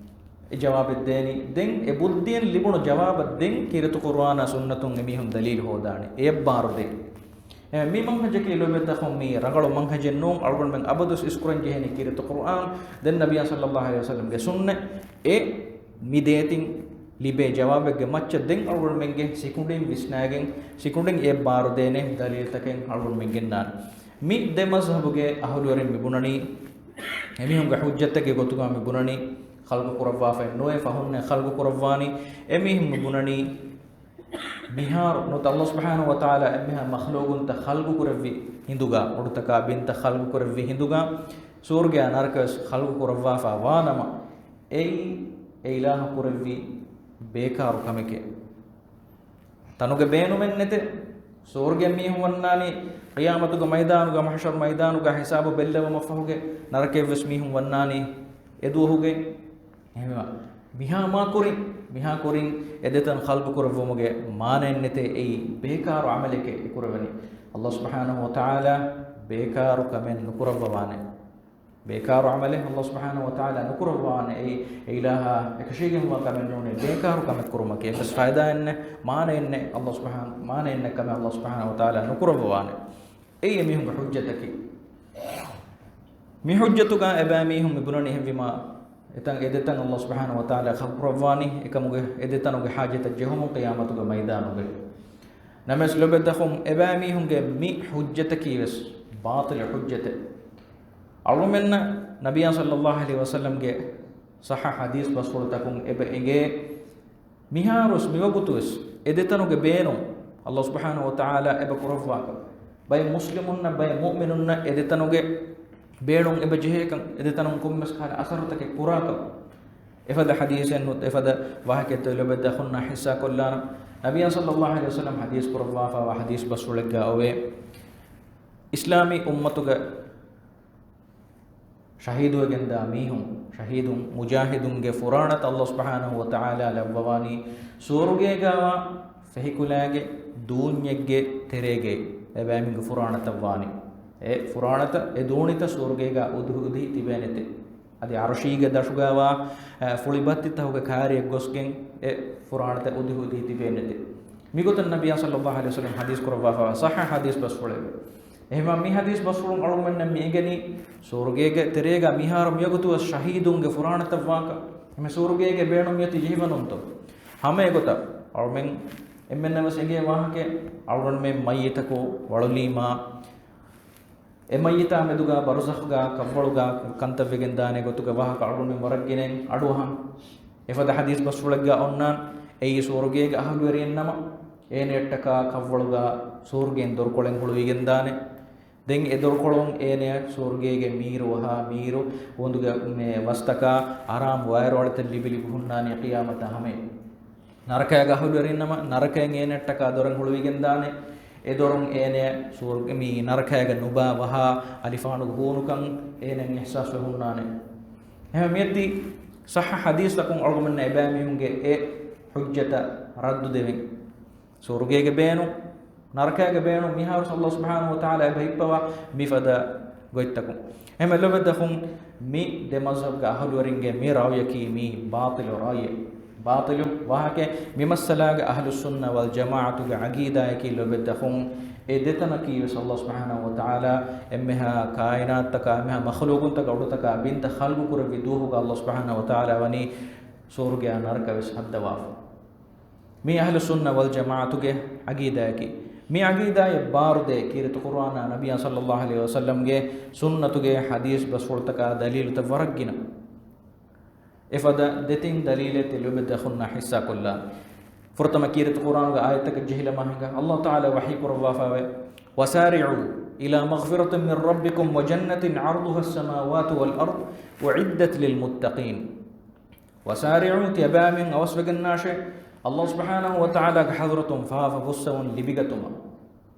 އެ ޖަވާބެއް ދޭނީ. ދެން އެ ބުއްދިއިން ލިބުނު ޖަވާބަށް ދެން ކީރިތި ޤުރުއާނާ ސުންނަތުން އެމީހުން ދަލީލު ހޯދާނެ. އެއަށް ބާރުދޭ. އެ މި މަންހަޖަކީ ލޯބިވެތި އަޚުން މީ ރަނގަޅު މަންހަޖެއް ނޫން. އަޅުގަނޑުމެން އަބަދުވެސް އިސްކުރަން ޖެހޭނީ ކީރިތި ޤުރުއާން، ދެން ނަބިއްޔާ ޞައްލައްލާހު ޢަލައިހި ވަސައްލަމްގެ ސުންނަތް. އެ މި ދޭތިން ލިބޭ ޖަވާބެއްގެ މައްޗަށް ދެން އަޅުގަނޑުމެންގެ ސިކުނޑިން ވިސްނާގެން، ސިކުނޑިން އެ ބާރުދޭނެ ދަލީލުތަކެއް އަޅުގަނޑުމެން ގެންނާނެ. މި ދެ މަޒްހަބުގެ އަހުލުވެރިން މި ބުނަނީ، އެމީހުންގެ ޙުއްޖަތެއްގެ ގޮތުގަ މި ބުނަނީ، ޚަލްޤު ކުރައްވާފައެއް ނުވޭ، ފަހުންނޭ ޚަލްޤު ކުރައްވާނީ. އެމީހުން މި ބުނަނީ، މިހާރު ނުވަތަ ﷲ ސުބްޙާނަހޫ ވަތަޢާލާ އެންމެހާ މަޚްލޫޤުންތައް ޚަލްޤު ކުރެއްވި ހިނދުގަ، އުޑުތަކާ ބިންތައް ޚަލްޤު ކުރެއްވި ހިނދުގަ، ސުވަރުގެއާ ނަރަކަވެސް ޚަލްޤު ކުރައްވާފަ ވާނަމަ، އެއީ އެ އިލާހު ކުރެއްވި ބޭކާރު ކަމެކޭ. ތަނުގެ ބޭނުމެއް ނެތޭ. ސުވަރުގެ މީހުން ވަންނާނީ ޤިޔާމަތުގެ މައިދާނުގަ، މަޙްޝަރު މައިދާނުގަ ޙިސާބު ބެއްލެވުމަށްފަހުގެ، ނަރަކައެއްވެސް މީހުން ވަންނާނީ އެ ދުވަހުގެ. އެހެންވީމަ، މިހާ މާ ކުރިން، މިހާ ކުރިން އެ ދެތަން ޚަލްޤު ކުރެއްވުމުގެ މާނައެއް ނެތޭ. އެއީ ބޭކާރު ޢަމަލެކޭ އެ ކުރެވެނީ. ﷲ ސުބްޙާނަހޫ ވަތަޢާލާ ބޭކާރު ކަމެއް ނުކުރައްވަވާނެ. ބޭކާރު ޢަމަލެއް ﷲ ސުބްޙާނަހޫ ވަތަޢާލާ ނުކުރައްވާނެ. އެއީ އެ އިލާހާ އެކަށީގެންވާ ކަމެއް ނޫނޭ. ބޭކާރު ކަމެއް ކުރުމަކީ އެއްވެސް ފައިދާއެއް ނެތް، މާނައެއް ނެތް. ﷲ ސުބްޙާނަ، މާނައެއް ނެތް ކަމެއް ﷲ ސުބްޙާނަހޫ ވަތަޢާލާ ނުކުރައްވަވާނެ. އެއީ އެމީހުންގެ ޙުއްޖަތަކީ. މި ޙުއްޖަތުގަ އެބައިމީހުން މި ބުނަނީ އެހެންވީމާ، އެތަން އެ ދެތަން ﷲ ސުބްޙާނަހޫ ވަތަޢާލާ ޚަލްޤު ކުރައްވާނީ، އެކަމުގެ އެ ދެތަނުގެ ޙާޖަތަށް ޖެހުމުން ޤިޔާމަތުގެ މައިދާނުގައި. ނަމަވެސް ލޯބިވެތި އަޚުން، އެބައިމީހުންގެ މި ޙުއްޖަތަކީވެސް ބާޠިލު ޙުއްޖަތެއް. އަޅުމެންނަށް ނަބިއްޔާ ޞައްލައްލާހު ޢަލައިހި ވަސައްލަމްގެ ޞައްޙަ ޙަދީޘް ބަސްފުޅުތަކުން އެބަ އެނގޭ، މިހާރުވެސް މިވަގުތުވެސް އެ ދެތަނުގެ ބޭނުން ﷲ ސުބްޙާނަހޫ ވަތަޢާލާ އެބަ ކުރައްވާކަން، ބައެއް މުސްލިމުންނަށް، ބައެއް މުއުމިނުންނަށް އެ ދެތަނުގެ ބޭނުން އެބަ ޖެހޭކަން، އެ ދެތަނުން ކޮންމެސް ކަހަލަ އަސަރުތަކެއް ކުރާކަން، އެފަދަ ޙަދީޘެއް ނު، އެފަދަ ވާހަކައެއް ލޯބިވެތި އަޚުންނާ ޙިއްޞާ ކޮށްލާނަން. ނަބިއްޔާ ޞައްލައްލާހު ޢަލައިހި ވަސައްލަމް ޙަދީޘް ކުރައްވާފައިވާ ޙަދީޘް ބަސްފުޅެއްގަ އޮވޭ، އިސްލާމީ އުއްމަތުގަ ޝަހީދުވެގެންދާ މީހުން، ޝަހީދުން، މުޖާހިދުންގެ ފުރާނަތައް ﷲ ސުބްޙާނަހޫ ވަތަޢާލާ ލައްވަވާނީ ސުވަރުގޭގަވާ ފެހިކުލާގެ ދޫންޏެއްގެ ތެރޭގައި. އެބައިމީހުންގެ ފުރާނަތައް ވާނީ، އެ ފުރާނަތައް، އެ ދޫނިތައް ސުވަރުގޭގަ އުދުހި އުދުހި ތިބޭނެތެ. އަދި ޢަރުޝީގެ ދަށުގަވާ، އަ، ފުޅި ބައްތިތަކުގެ ކާރިއަށް ގޮސްގެން އެ ފުރާނަތައް އުދުހި އުދުހި ތިބޭނެތެ. މިގޮތަށް ނަބިއްޔާ ޞައްލައްލާހު ޢަލައިހި ވަސައްލަމް ޙަދީޘް ކުރައްވާފައިވާ ޞައްޙަ ޙަދީޘް ބަސްފުޅެވެ. އެހެންވީމާ މި ޙަދީޘް ބަސްފުޅުން އަޅުގަނޑުމެންނަށް މި އެނގެނީ، ސުވަރުގޭގެ ތެރޭގަ މިހާރު މިވަގުތުވެސް ޝަހީދުންގެ ފުރާނަތައް ވާކަން. އެހެން ސުވަރުގޭގެ ބޭނުން މިއޮތީ ޖެހިފަ ނޫންތޯ؟ ހަމަ އެގޮތަށް އަޅުމެން އެންމެންނަށް ވެސް އެނގޭ ވާހަކައެއް، އަޅުގަނޑުމެން މައްޔިތަކު ވަޅުލީމާ، އެ މައްޔިތާ މެދުގަ ބަރުޒަޚުގަ ކަށްވަޅުގަ ކަންތައްވެގެން ދާނެ ގޮތުގެ ވާހަކަ އަޅުގަނޑުމެން ވަރަށް ގިނައިން އަޑުއަހަން. އެފަދަ ޙަދީޘް ބަސްފުޅެއްގަ އޮންނާން، އެއީ ސުވަރުގޭގެ އަހުލުވެރިއެއްނަމަ، އޭނަޔަށްޓަކާ ކަށްވަޅުގަ ސުވަރުގޭން ދޮރުކޮޅެއް ހުޅުވިގެންދާނެ. ދެން އެ ދޮރުކޮޅުން އޭނަޔަށް ސުވަރުގޭގެ މީރު ވަހާ މީރު، އުނދުގެ މޭ ވަސްތަކާ އަރާމު ވާއިރުއަޅިތައް ލިބި ލިބި ހުންނާނީ ޤިޔާމަތާ ހަމައަށް. ނަރަކަޔަށް އަހުލުވެރިންނަމަ، ނަރަކައިން އޭނަޔަށްޓަކާ ދޮރެއް ހުޅުވިގެންދާނެ. އެ ދޮރުން އޭނަޔަށް ސުވަރުގެ މި ނަރަކަޔަގަ ނުބާ ވަހާ އަލިފާނުގެ ހޫނުކަން އޭނައަށް އިޙްސާސްވެ ހުންނާނެ. އެހެން މިއޮތީ ޞައްޙަ ޙަދީޘްތަކުން އަޅުގަނޑުމެންނަށް އެބައިމީހުންގެ އެ ޙުއްޖަތަށް ރައްދު ދެވިން. ސުވަރުގޭގެ ބޭނުން، ނަރަކައިގެ ބޭނުން މިހާރު ﷲ ސުބްޙާނަހޫ ވަތަޢާލާ އެބަ ހިއްޕަވާ މިފަދަ ގޮތްތަކުން. އެހެންވެ ލޯބިވެތި އަޚުން، މި ދެ މަޒްހަބުގެ އަހުލުވެރިންގެ މި ރައުޔަކީ މީ ބާޠިލު ރައުޔެއް. ބާޠިލު ވާހަކައެއް. މި މައްސަލާގަ އަހްލުއް ސުންނަ ވަލް ޖަމާޢަތުގެ ޢަޤީދާއަކީ ލޯބިވެތި އަޚުން، އެ ދެތަނަކީ ވެސް ﷲ ސުބްޙާނަހޫ ވަތަޢާލާ އެންމެހާ ކާއިނާތުތަކާ، އެންމެހާ މަޚްލޫޤުންތަކާ އުޑުތަކާ ބިންތައް ޚަލްޤު ކުރެއްވި ދުވަހުގަ ﷲ ސުބްޙާނަހޫ ވަތަޢާލާ ވަނީ ސުވަރުގެއާ ނަރަކަ ވެސް ހައްދަވާފަ. މީ އަހްލުއްސުންނަ ވަލްޖަމާޢަތުގެ ޢަޤީދާއަކީ. މި ޢަޤީދާއަށް ބާރުދޭ ކީރިތި ޤުރުއާނާ ނަބިއްޔާ ޞައްލައްލާހު ޢަލައިހި ވަސައްލަމްގެ ސުންނަތުގެ ޙަދީޘް ބަސްފުޅުތަކާ ދަލީލުތައް ވަރަށް ގިނަ. އެފަދަ ދެތިން ދަލީލެއް ތި ލޯބިވެތި އަޚުންނާ ޙިއްޞާ ކޮށްލާން. ފުރަތަމަ ކީރިތި ޤުރްއާނުގެ އާޔަތަކަށް ޖެހިލަމާ ހިނގާ، ﷲ ތަޢާލާ ވަޙީ ކުރައްވާފައިވޭ، "وسارعوا إلى مغفرة من ربكم وجنة عرضها السماوات والأرض أعدت للمتقين." "وسارعوا" ތިޔަބައިމީހުން އަވަސްވެގަންނާށޭ، ﷲ ސުބްޙާނަހޫ ވަތަޢާލާގެ ޙަޟްރަތުން ފާފަ ފުއްސަވަން ލިބިގަތުމަށް.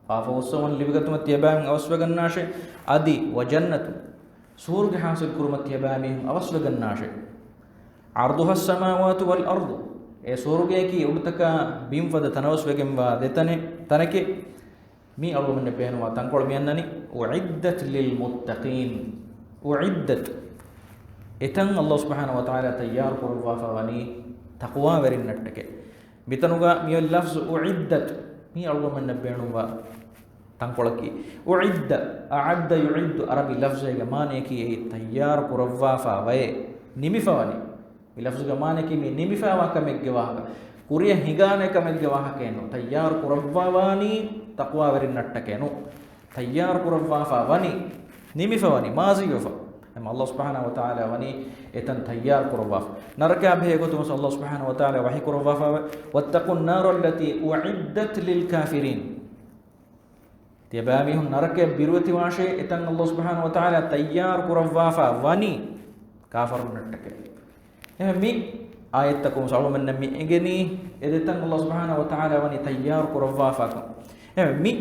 ފާފަ ފުއްސަވަން ލިބިގަތުމަށް ތިޔަބައިމީހުން އަވަސްވެގަންނާށޭ، އަދި "وجنة" ސުވަރުގެ ޙާޞިލް ކުރުމަށް ތިޔަބައިމީހުން އަވަސްވެގަންނާށޭ. "عرضها السماوات والأرض" އެ ސުވަރުގެއަކީ އުޑުތަކާ ބިންފަދަ ތަނަވަސްވެގެންވާ ދެތަނެއް، ތަނެކޭ. މީ އަޅުގަނޑުމެންނަށް ބޭނުންވާ ތަންކޮޅު މި އަންނަނީ، "أعدت للمتقين." أعدت. އެތަން ﷲ ސުބްޙާނަހޫ ވަތަޢާލާ ތައްޔާރު ކުރައްވާފަ ވަނީ ތަޤްވާވެރިންނަށްޓަކައި. މިތަނުގަ މިއޮތް ލަފްޒު "أعدت" މީ އަޅުގަނޑުމެންނަށް ބޭނުންވާ ތަންކޮޅަކީ، "أعد، أعد يعد" ޢަރަބި ލަފްޒެއްގެ މާނަޔަކީ އެއީ ތައްޔާރު ކުރައްވާފަ ވައޭ، ނިމިފަ ވަނީ. މި ލަފްޒުގެ މާނަޔަކީ މި ނިމިފައިވާ ކަމެއްގެ ވާހަކަ، ކުރިއަށް ހިނގާނެ ކަމެއްގެ ވާހަކައެއް ނޫން. ތައްޔާރު ކުރައްވާ ވާނީ ތަޤްވާވެރިންނަށްޓަކައެއް ނޫން. ތައްޔާރު ކުރައްވާފަ ވަނީ، ނިމިފަ ވަނީ، މާޒީ ވެފަ. އެމަ ﷲ ސުބްޙާނަހޫ ވަތަޢާލާ ވަނީ އެތަން ތައްޔާރު ކުރައްވާފަ. ނަރަކައާ ބެހޭ ގޮތުން ވެސް ﷲ ސުބްޙާނަހޫ ވަތަޢާލާ ވަޙީ ކުރައްވާފަ، "واتقوا النار التي أعدت للكافرين." ތިޔަބައިމީހުން ނަރަކަޔަށް ބިރުވެތިވާށޭ، އެތަން ﷲ ސުބްޙާނަހޫ ވަތަޢާލާ ތައްޔާރު ކުރައްވާފަ ވަނީ ކާފަރުންނަށްޓަކައި. އެހެން މި އާޔަތްތަކުން އަޅުގަނޑުމެންނަށް މި އެނގެނީ، އެ ދެތަން ﷲ ސުބްޙާނަހޫ ވަތަޢާލާ ވަނީ ތައްޔާރު ކުރައްވާފަ ކަމަށް. އެހެން މި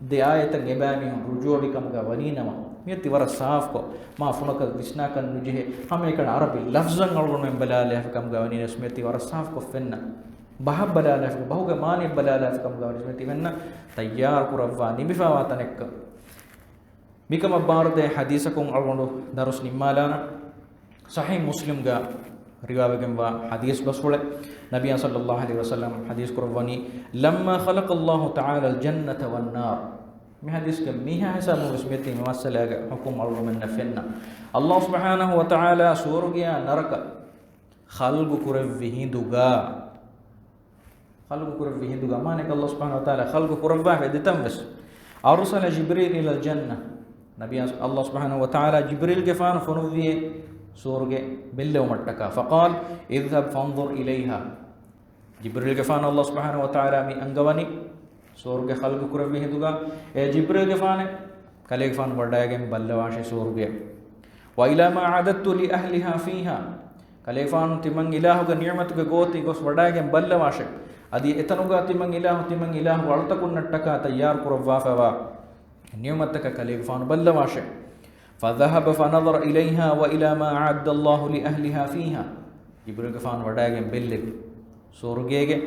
ދެ އާޔަތަށް އެބައިމީހުން ރުޖޫޢަވި ކަމުގަ ވަނީ ނަމަ، މިއޮތީ ވަރަށް ސާފުކޮށް، މާ ފުނަކަށް ވިސްނާކަށް ނުޖެހޭ، ހަމައެކަނި ޢަރަބި ލަފްޒަށް އަޅުގަނޑުމެން ބަލާލާފި ކަމުގަ ވަނީ ނަމަ، މިއޮތީ ވަރަށް ސާފުކޮށް ފެންނަ. ބަހަށް ބަލާލާފި، ބަހުގެ މާނަޔަށް ބަލާލާފި ކަމުގަ ވަނީ ނަމަ، ތިމެންނަ ތައްޔާރު ކުރައްވާ ނިމިފައިވާ ތަނެއްކަން. މިކަމަށް ބާރުދޭ ޙަދީޘަކުން އަޅުގަނޑު ދަރުސް ނިންމާލާނަން. ޞަޙީޙު މުސްލިމްގަ ރިވާވެގެންވާ ޙަދީޘް ބަސްފުޅެއް، ނަބިއްޔާ ޞައްލައްލާހު ޢަލައިހި ވަސައްލަމް ޙަދީޘް ކުރައްވަނީ، "لما خلق الله تعالى الجنة والنار." މި ޙަދީޘްގެ މިހާ ހިސާބުން ވެސް މިއޮތީ މި މައްސަލާގެ ޙުކުމް އަޅުގަނޑުމެންނަށް ފެންނަ. ﷲ ސުބްޙާނަހޫ ވަތަޢާލާ ސުވަރުގެއާ ނަރަކަ ޚަލްގު ކުރެއްވި ހިނދުގަ، ޚަލްގު ކުރެއްވި ހިނދުގަ، މާނައަކީ ﷲ ސުބްޙާނަހޫ ވަތަޢާލާ ޚަލްގު ކުރައްވާފަ ދެތަން ވެސް. "أرسل جبريل إلى الجنة." ނަބިއްޔާ، ﷲ ސުބްޙާނަހޫ ވަތަޢާލާ ޖިބްރީލްގެފާނު ފޮނުއްވިއޭ ސުވަރުގެ ބެއްލެވުމަށްޓަކާ. "فقال: اذهب فانظر إليها." ޖިބްރީލްގެފާނު ﷲ ސުބްޙާނަހޫ ވަތަޢާލާ މި އަންގަވަނީ ސުވަރުގެ ޚަލްގު ކުރެއްވި ހިނދުގަ، އޭ ޖިބްރީލްގެފާނެ، ކަލޭގެފާނު ވަޑައިގެން ބައްލަވާށޭ ސުވަރުގެ. "وإلى ما أعددت لأهلها فيها." ކަލޭގެފާނު ތިމަން އިލާހުގެ ނިޢުމަތުގެ ގޯތި ގޮސް ވަޑައިގެން ބައްލަވާށޭ. އަދި އެތަނުގަ ތިމަން އިލާހު، ތިމަން އިލާހު އަޅުތަކުންނަށްޓަކާ ތައްޔާރު ކުރައްވާފައިވާ ނިޢުމަތްތަކަށް ކަލޭގެފާނު ބައްލަވާށޭ. فذهب فنظر إليها وإلى ما أعد الله لأهلها فيها. ޖިބްރީލްގެފާނު ވަޑައިގެން ބެއްލެވި ސުވަރުގޭގެ،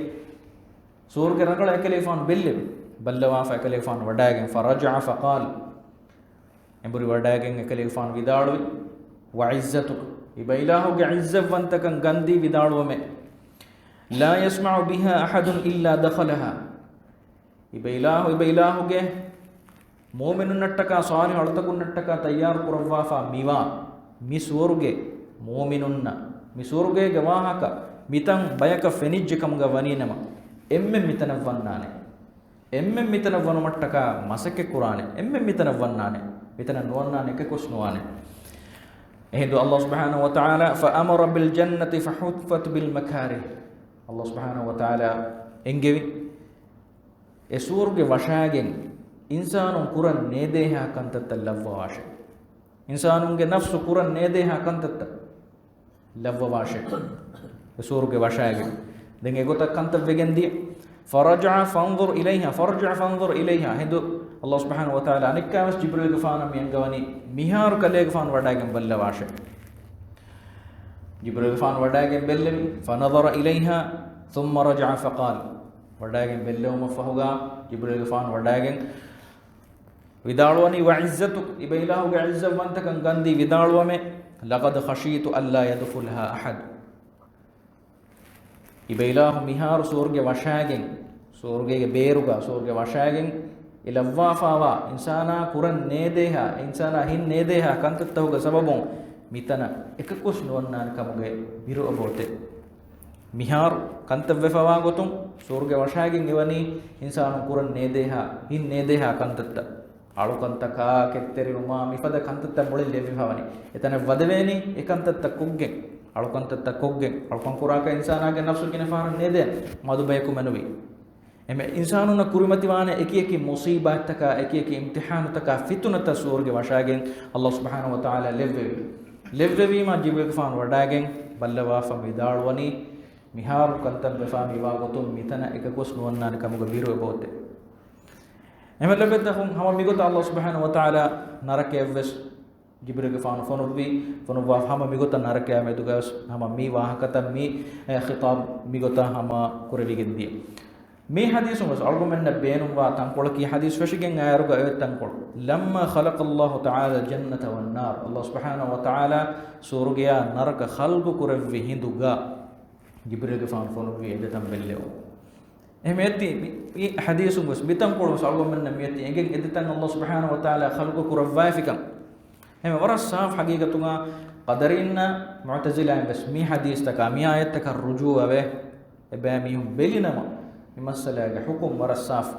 ސުވަރުގެ ރަނގަޅަށް އެކަލޭގެފާނު ބެއްލެވި. ބައްލަވާފަ އެކަލޭގެފާނު ވަޑައިގެން، فرجع فقال، އެނބުރި ވަޑައިގެން އެކަލޭގެފާނު ވިދާޅުވި، "وعزتك." އިބައިލާހުގެ ޢިއްޒަތްވަންތަކަން ގަންދީ ވިދާޅުވަމޭ. "لا يسمع بها أحد إلا دخلها." އިބައިލާހު، އިބައިލާހުގެ މުއުމިނުންނަށްޓަކާ، ޞާލިޙު އަޅުތަކުންނަށްޓަކާ ތައްޔާރު ކުރައްވާފަ މިވާ މި ސުވަރުގެ މުއުމިނުންނަށް، މި ސުވަރުގޭގެ ވާހަކަ މިތަން ބަޔަކަށް ފެނިއްޖެ ކަމުގަ ވަނީނަމަ، އެންމެން މިތަނަށް ވަންނާނެ. އެންމެން މިތަނަށް ވަނުމަށްޓަކާ މަސައްކަތް ކުރާނެ. އެންމެން މިތަނަށް ވަންނާނެ. މިތަނަށް ނުވަންނާނެ އެކަކުވެސް ނުވާނެ. އެހިނދު ﷲ ސުބްޙާނަހޫ ވަތަޢާލާ، "فأمر بالجنة فحفت بالمكاره." ﷲ ސުބްޙާނަހޫ ވަތަޢާލާ އެންގެވި، އެ ސުވަރުގެ ވަށާގެން އިންސާނުން ކުރަން ނޭދޭހާ ކަންތައްތައް ލައްވަވާށޭ. އިންސާނުންގެ ނަފްސު ކުރަން ނޭދޭހާ ކަންތައްތައް ލައްވަވާށޭ. އެ ސުވަރުގެ ވަށާގެން. ދެން އެގޮތަށް ކަންތައް ވެގެން ދިޔަ. فرجع فانظر إليها، فرجع فانظر إليها. އެހިނދު ﷲ ސުބްޙާނަހޫ ވަތަޢާލާ އަނެއްކާވެސް ޖިބްރީލްގެފާނަށް މި އަންގަވަނީ މިހާރު ކަލޭގެފާނު ވަޑައިގެން ބައްލަވާށޭ. ޖިބްރީލްގެފާނު ވަޑައިގެން ބެއްލެވި. فنظر إليها ثم رجع فقال. ވަޑައިގެން ބެއްލެވުމަށްފަހުގަ ޖިބްރީލްގެފާނު ވަޑައިގެން ވިދާޅުވަނީ، "وعزتك"، އިބައިލާހުގެ ޢިއްޒަތްވަންތަކަން ގަންދީ ވިދާޅުވަމޭ، "لقد خشيت ألا يدخلها أحد." އިބައިލާހު މިހާރު ސުވަރުގެ ވަށާގެން، ސުވަރުގޭގެ ބޭރުގަ ސުވަރުގެ ވަށާގެން އެ ލައްވާފާވާ އިންސާނާ ކުރަން ނޭދޭހާ، އިންސާނާ ހިތް ނޭދޭހާ ކަންތައްތަކުގެ ސަބަބުން މިތަނަށް އެކަކުވެސް ނުވަންނާނެ ކަމުގެ ބިރުއަބައޮތޭ. މިހާރު ކަންތައް ވެފަވާ ގޮތުން ސުވަރުގެ ވަށާގެން އެވަނީ އިންސާނުން ކުރަން ނޭދޭހާ، ހިތް ނޭދޭހާ ކަންތައްތައް. އަޅުކަންތަކާ، ކެތްތެރިވުމާ، މިފަދަ ކަންތައްތައް މުޅިން ލެއްވިފަވަނީ. އެތަނަށް ވަދެވޭނީ އެ ކަންތައްތައް ކޮށްގެން. އަޅުކަންތައްތައް ކޮށްގެން، އަޅުކަން ކުރާކަށް އިންސާނާގެ ނަފްސު ގިނަ ފަހަރަށް ނޭދޭނެ މަދު ބަޔަކު މެނުވީ. އެމެ އިންސާނުންނަށް ކުރިމަތިވާނެ އެކި އެކި މުސީބާތްތަކާ، އެކި އެކި އިމްތިޙާނުތަކާ، ފިތުނަތައް ސުވަރުގެ ވަށާގެން އަﷲ ސުބްޙާނަހޫ ވަތަޢާލާ ލެއްވެވި. ލެއްވެވީމާ ޖިބްރީލްގެފާނު ވަޑާގެން ބައްލަވާފަ ވިދާޅުވަނީ، މިހާރު ކަންތައް ވެފާ މިވާ ގޮތުން މިތަނަށް އެކަކުވެސް ނުވަންނާނެ ކަމުގެ ބިރު އެބައޮތޭ. އެމެ ލޮބެއްދަފުން ހަމަ މިގޮތަށް އަﷲ ސުބްޙާނަހޫ ވަތަޢާލާ ނަރަކަޔަށްވެސް ޖިބްރީލްގެފާނު ފޮނުއްވި، ފޮނުއްވާ ހަމަ މިގޮތަށް ނަރަކަޔާ މެދުގަވެސް ހަމަ މި ވާހަކަތައް މި، އެ، ޚިޠާބް މިގޮތަށް ހަމަ ކުރެވިގެން ދިޔަ. މި ޙަދީޘުން ވެސް އަޅުގަނޑުމެންނަށް ބޭނުންވާ ތަންކޮޅަކީ ޙަދީޘް ފެށިގެން އައިއިރުގަ އޮތް ތަންކޮޅު. لما خلق الله تعالى الجنة والنار، އަﷲ ސުބްޙާނަހޫ ވަތަޢާލާ ސުވަރުގެޔާ ނަރަކަ ޚަލްޤު ކުރެއްވި ހިނދުގަ ޖިބްރީލްގެފާނު ފޮނުއްވި އެ ދެތަން ބެއްލެވުން. އެހެން އެތި މި، މި ޙަދީޘުން ވެސް މި ތަންކޮޅު ވެސް އަޅުގަނޑުމެންނަށް މިއޮތީ އެނގެން އެ ދެތަން އަﷲ ސުބްޙާނަހޫ ވަތަޢާލާ ޚަލްޤު ކުރައްވައިފިކަން. އެހެން ވަރަށް ސާފު ޙަޤީޤަތުގަ ޤަދަރީންނާ މުޢުތަޒިލާއިން ވެސް މި ޙަދީޘްތަކާ މި އާޔަތްތަކަށް ރުޖޫޢަވެ، އެބައިމީހުން ބެލިނަމަ، މި މައްސަލާގެ ޙުކުމް ވަރަށް ސާފު.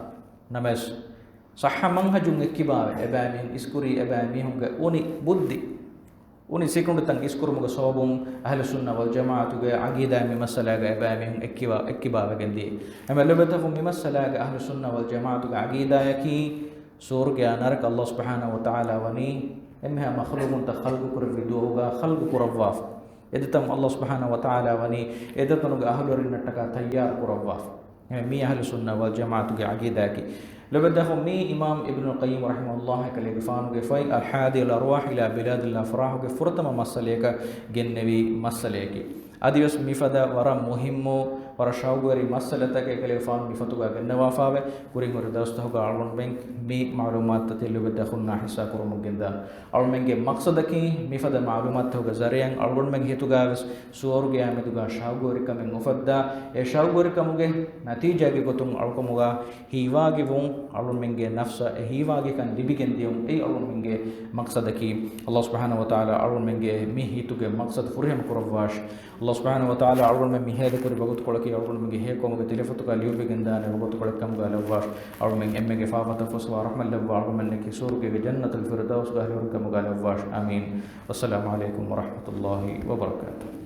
ނަމަވެސް، ޞައްޙަ މަންހަޖުން އެއްކިބާވެ، އެބައިމީހުން އިސްކުރީ އެބައިމީހުންގެ އުނި ބުއްދި، އުނި ސިކުނޑުތައް އިސްކުރުމުގެ ސަބަބުން އަހްލުއްސުންނަ ވަލްޖަމާޢަތުގެ ޢަޤީދާ މި މައްސަލާގަ އެބައިމީހުން އެއްކިބާ، އެއްކިބާވެގެން ދިޔަ. އެމެ ލޮބެތަފުން މި މައްސަލާގަ އަހްލުއްސުންނަ ވަލްޖަމާޢަތުގެ ޢަޤީދާޔަކީ، ސުވަރުގެޔާ ނަރަކަ އަﷲ ސުބްޙާނަހޫ ވަތަޢާލާ ވަނީ އެންމެހާ މަޚްލޫޤުންތައް ޚަލްޤު ކުރެއްވި ދުވަހުގަ ޚަލްޤު ކުރައްވާފަ. އެދެތަން އަﷲ ސުބްޙާނަހޫ ވަތަޢާލާ ވަނީ އެދެތަނުގެ އަހުލުވެރިންނަށްޓަކާ ތައްޔާރު ކުރައްވާފަ. މީ އަހްލުއްސުންނަ ވަލްޖަމާޢަތުގެ ޢަޤީދާއަކީ. ލޮބެތަފުން މީ އިމާމް އިބްނުލް ޤައްޔިމް ރަޙިމަހުﷲ އެކަލޭގެފާނުގެ ފޮތް الهادي الأرواح إلى بلاد الأفراح ގެ ފުރަތަމަ މައްސަލަޔަކަށް ގެންނެވި މައްސަލަޔަކީ. އަދިވެސް މިފަދަ ވަރަށް މުހިއްމު، ވަރަށް ޝައުގުވެރި މައްސަލަތަކެއް އެކަލޭގެފާނު މި ފޮތުގަ ގެންނަވާފައިވެ، ކުރިން ހުރި ދަރުސްތަކުގަ އަޅުގަނޑުމެން މި މަޢުލޫމާތުތައް ތިއްލުބެއްދަ ހުންނާ ހިއްސާ ކުރަމުން ގެންދާ. އަޅުމެންގެ މަޤްޞަދަކީ މިފަދަ މަޢުލޫމާތުތަކުގެ ޒަރީޢައިން އަޅުގަނޑުމެންގެ ހިތުގައިވެސް ސުވަރުގެއާ މެދުގަ ޝައުގުވެރިކަމެއް އުފައްދާ، އެ ޝައުގުވެރިކަމުގެ ނަތީޖާގެ ގޮތުން އަޅުކަމުގަ ހީވާގިވުން، އަޅުމެންގެ ނަފްސަށް އެ ހީވާގިކަން ލިބިގެން ދިޔުން، އެއީ އަޅުމެންގެ މަޤްޞަދަކީ. އަﷲ ސުބްޙާނަހޫ ވަތަޢާލާ އަޅުމެންގެ މި ހިތުގެ މަޤްޞަދު ފުރިހަމަ ކުރައްވާށި. އަﷲ ސުބްޙާނަހޫ ވަތަޢާލާ އަޅުގަނޑުމެން މި ހޭދަކުރި ވަގުތުކޮޅަކީ އަޅުގަނޑުމެންގެ ހެޔޮކަމުގެ ތެލެފޮތަކާ ލިޔުއްވިގެންދާނެ ވަގުތުކޮޅެއްކަމުގަ ލައްވާށި. އަޅުމެން އެންމެގެ ފާފަތައް ފުސްވާ ރަޙްމަތް ލައްވާ އަޅުގަނޑުމެންނަކީ ސުވަރުގޭގެ ޖަންނަތުލް ފިރްދައުސްގެ އަހްލުވެރިކަމުގަ ލައްވާށި. އާމީން. ވައްސަލާމު ޢަލައިކުމް ވަރަޙްމަތުﷲ ވަބަރަކާތުހު.